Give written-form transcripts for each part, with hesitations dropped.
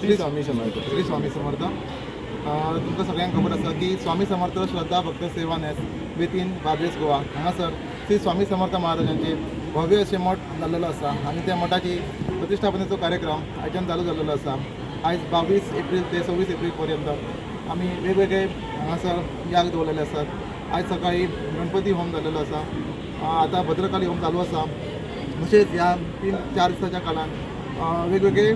श्री स्वामी समर्थ. श्री स्वामी समर्थ. तुमकां सगळ्यांक खबर आसा की स्वामी समर्थ श्रद्धा भक्त सेवा न्यास वतीन बार्देस गोवा हांगासर श्री स्वामी समर्थ महाराजांचे भव्य अशें मठ जाल्लेलो आसा आनी त्या मठाची प्रतिश्ठापनेचो कार्यक्रम आयच्यान चालू जाल्लेलो आसा. आयज 22 एप्रील ते 26 एप्रील पर्यंत आमी वेगवेगळे हांगासर याग दवरलेले आसात. आयज सकाळी गणपती होम जाल्लेलो आसा. आतां भद्रकाली होम चालू आसा. तशेंच ह्या 3-4 दिसाच्या काळान वेगवेगळे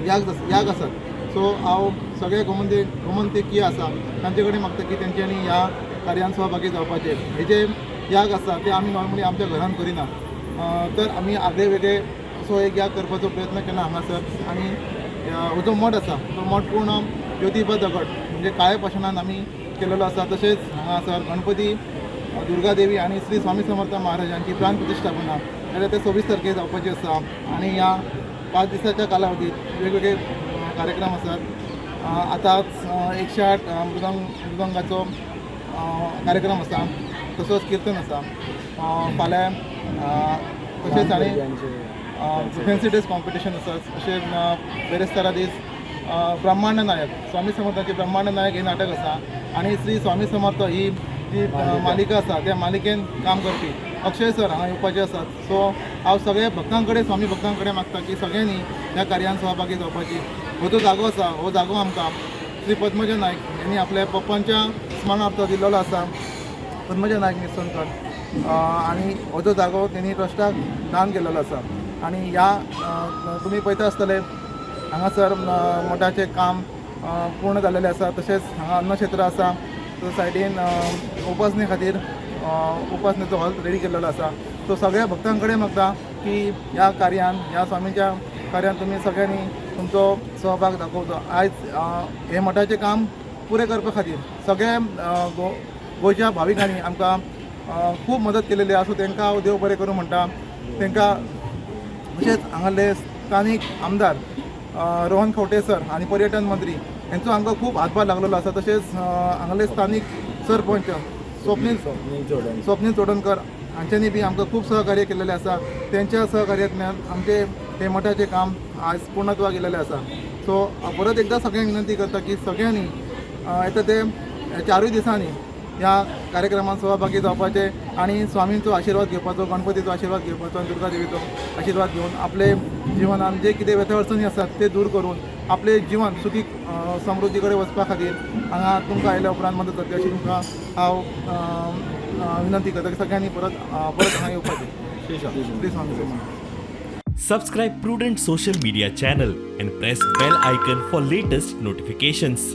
याग आसात. सो हांव सगळे गोमंतकीय आसा तांचे कडेन मागता की तेंच्यांनी ह्या कार्यान सहभागी जावपाचें. हे जे याग आसा ते आमी नॉर्मली आमच्या घरान करिना, तर आमी आगळे वेगळे असो एक याग करपाचो प्रयत्न केला हांगासर. आनी हो जो मठ आसा तो मठ पूर्ण ज्योतिबा दगड म्हणजे काळ्या पाषाणान आमी केलेलो आसा. तशेंच हांगासर गणपती, दुर्गा देवी आनी श्री स्वामी समर्थ महाराजांची प्राण प्रतिष्ठापना जाल्यार ते 26 तारखेर जावपाची आसा. आनी ह्या 5 दिसाच्या कालावधीत वेगवेगळे कार्यक्रम आसात. आतांच 108 मृदंगाचो कार्यक्रम आसा, तसोच किर्तन आसा फाल्यां. तशेंच आनी फॅन्सी ड्रेस कॉम्पिटिशन आसा. अशें बेरेस्तारा दीस ब्रह्मांड नायक, स्वामी समर्थाचे ब्रह्मांड नायक हें नाटक आसा. आनी श्री स्वामी समर्थ ही जी मालिका आसा, त्या मालिकेन काम करपी अक्षय सर हांगा येवपाचे आसात. सो हांव सगळ्या भक्तां कडेन, स्वामी भक्तां कडेन मागता की सगळ्यांनी ह्या कार्यान सहभागी जावपाची. हो जो जागो आसा, हो जागो आमकां श्री पद्मजा नायक यांनी आपल्या पप्पांच्या स्मरणार्थ दिल्लो आसा, पद्मजा नायक निसनकर. आनी हो जो जागो तेणी ट्रस्टाक दान केलेलो आसा. आनी ह्या तुमी पळयता आसतले, हांगासर मठाचें काम पूर्ण जाल्लेलें आसा. तशेंच हांगा अन्नक्षेत्र आसा, तो सायडीन उपासने खातीर उपासनेचो हॉल रेडी केल्लेलो आसा. सो सगळ्या भक्तां कडेन मागता की ह्या कार्यान, ह्या स्वामीच्या कार्यान तुमी सगळ्यांनी तुमचो सहभाग दाखोवचो. आयज हें मठाचें काम पुरें करपा खातीर सगळे गोंयच्या भाविकांनी आमकां खूब मदत केलेली आसा. सो तांकां हांव देव बरें करूं म्हणटा तांकां. तशेंच हांगासरले स्थानीक आमदार रोहन खंवटे सर आनी पर्यटन मंत्री हेंचो आमकां खूब हातभार लागलेलो आसा. तशेंच हांगासरले स्थानीक सरपंच स्वप्नील स्वप्नील चोडण. स्वप्नील चोडणकर हांच्यांनी बी आमकां खूब सहकार्य केलेलें आसा. तेंच्या सहकार्यांतल्यान आमचें हें मठाचें काम आयज पूर्णत्वाक गेलेलें आसा. सो हांव परत एकदां सगळ्यांक विनंती करता की सगळ्यांनी येता ते चारूय दिसांनी ह्या कार्यक्रमात सहभागी जावपाचे आनी स्वामींचो आशिर्वाद घेवपाचो, गणपतीचो आशिर्वाद घेवपाचो आनी दुर्गा देवीचो आशिर्वाद घेवन आपले जिवनान जे कितें व्यथा अडचणी आसात ते दूर करून आपले जिवन सुखी समृद्धी कडेन वचपा खातीर हांगा तुमकां आयल्या उपरांत मदत जातली अशी तुमकां हांव विनंती करता की सगळ्यांनी परत परत हांगा येवपाचें. Shri Swami. Shri Swami Samarth. Subscribe Prudent Social Media channel and press bell icon for latest notifications.